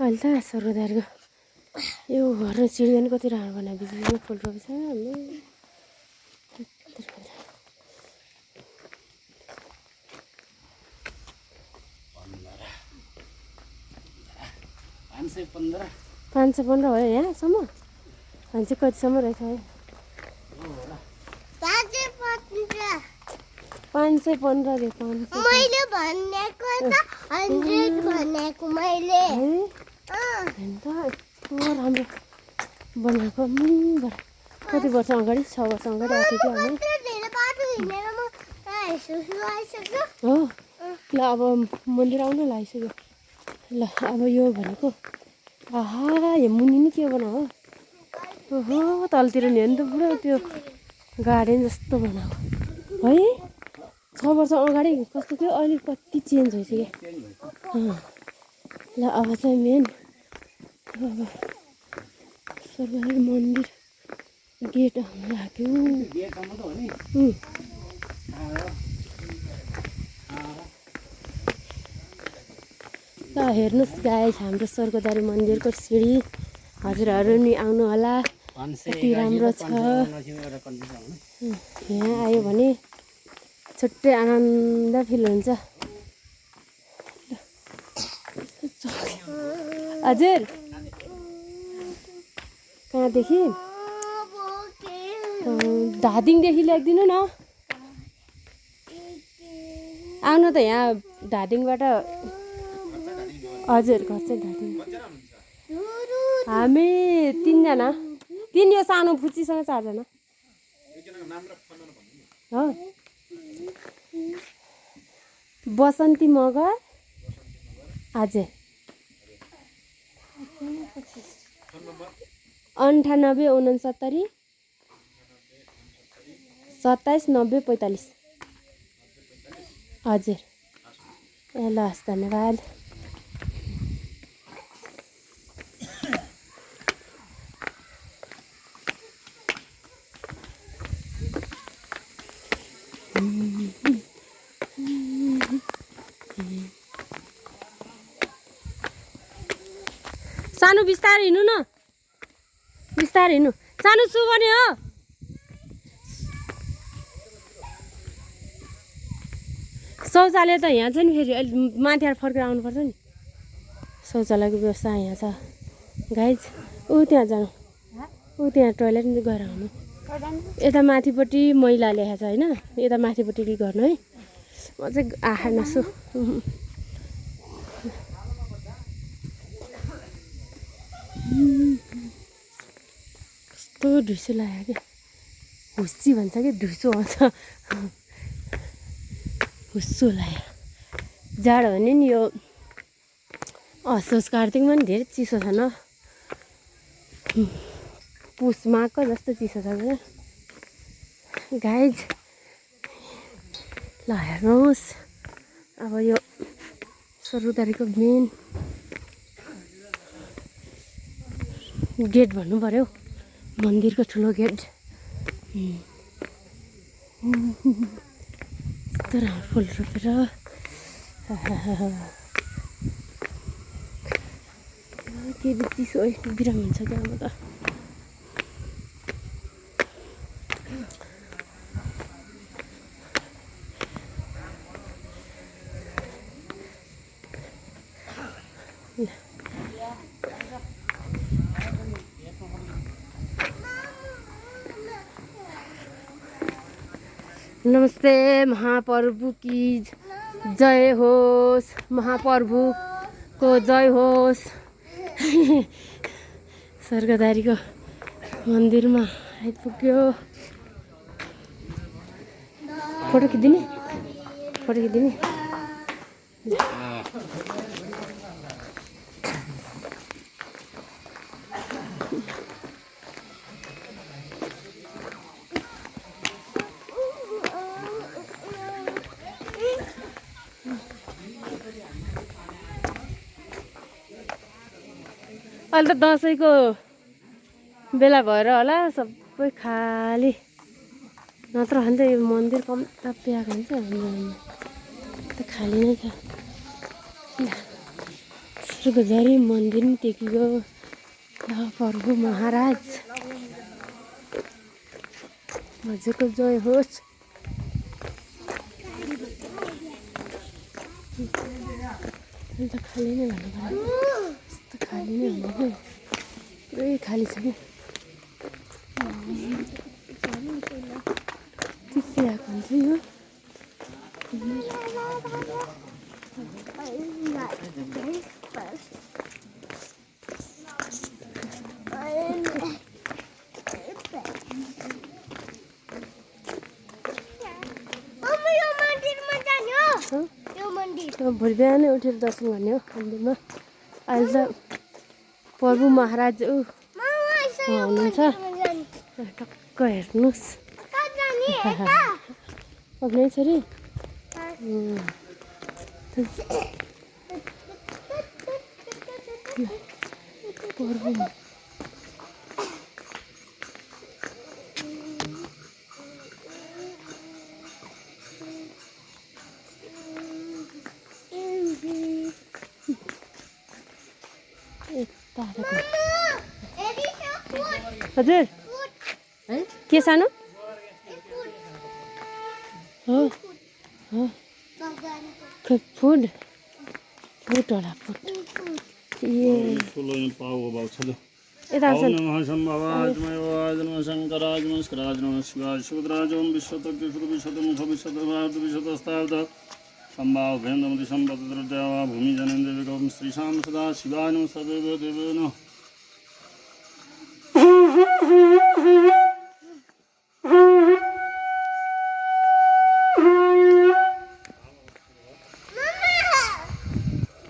अहिले त स्वर्गद्वारको यो घर र सिँढी पनि कति राम्रो बनायो बिचमा फुल रोपेछ हामीले 515 भयो यहाँसम्म मान्छे कतिसम्म रहेछ है 515 रे 500 मैले भनेको त 100 भनेको मैले हैन त राम्रो बनाएको कति वर्ष अगाडि 6 वर्ष अगाडि आएको थियो हामी हो ल अब मन्दिर आउन लागिसक्यो ल अब यो भनेको आहा यो मुनि नि के बनायो ओहो तलतिर नि त पुरा त्यो गार्डन जस्तो बनाएको है 6 वर्ष अगाडि कस्तो थियो अहिले कति चेन्ज भइसक्यो ल अब चाहिँ मेन स्वर्गद्वार मन्दिर गेट आउन लाग्यो ल हेर्नुहोस् गाइस हाम्रो स्वर्गद्वार मन्दिरको सिँढी हजुरहरू नि आउनु होला कति राम्रो छ यहाँ आयो भने छुट्टै आनन्द फिल हुन्छ हजुर कहाँदेखि धादिङदेखि ल्याइदिनु न आउनु त यहाँ धादिङबाट हजुर घर चाहिँ धादिङ हामी 3 जना 3 यो सानो फुच्चीसँग 4 जना हो बसन्ती मगर हजुर 98 69 27 90 45 हजुर ए ल हस् धन्यवाद सानो बिस्तारै हिँड्नु न बिस्तारै हिँड्नु सानो छु भने हो शौचालय त यहाँ छ नि फेरि अहिले माथि फर्केर आउनुपर्छ नि शौचालयको व्यवस्था यहाँ छ गाइज ऊ त्यहाँ जानु ऊ त्यहाँ टोइलेट नि गएर आउनु यता माथिपट्टि मैला लेखेको छ होइन यता माथिपट्टि गर्नु है म चाहिँ आँखा नसु कस्तो ढुसो लाग्यो क्या हुस्सी भन्छ कि ढुसो आउँछ हुस्सो लाग्यो जाडो भने नि यो असोज कार्तिकमा नि धेरै चिसो छ न पुस माघको जस्तो चिसो छ क्या गाइज ल हेर्नुहोस् अब यो स्वर्गद्वारको मेन गेट भन्नु पर्यो मन्दिरको ठुलो गेट यस्तो राम्रो फुल रोपेर के चिसो बिराम हुन्छ क्या अब त नमस्ते महाप्रभु की जय होस् महाप्रभुको जय होस् स्वर्गद्वारीको मन्दिरमा आइपुग्यो फोटो खिच्दिने अहिले त दसैँको बेला भएर होला सबै खाली नत्र भने त यो मन्दिर कम्ता प्याक हुन्छ त खाली नै छ गजारी मन्दिर पनि टेकेको प्रभु महाराज हजुरको जय होस्। अन्त खाली नै भन्नु पर्यो यस्तो खाली नै हुँदैन पुरै खाली छ कि ठिकै आएको हुन्छ यो भोलि बिहानै उठेर दर्शन गर्ने हो मन्दिरमा। अहिले त प्रभु महाराज हुनुहुन्छ टक्क हेर्नुहोस् अग्नै छोरी प्रभु हजुर के सानो हो फुड होला फुड ए यता आउँछ सम्भाव भेन्दमति सम्पत्तिर्देवा भूमि जनेन्द्रविकं श्रीशां सदा शिवाय नमः सर्वेभ्यो देवेभ्यो नमः।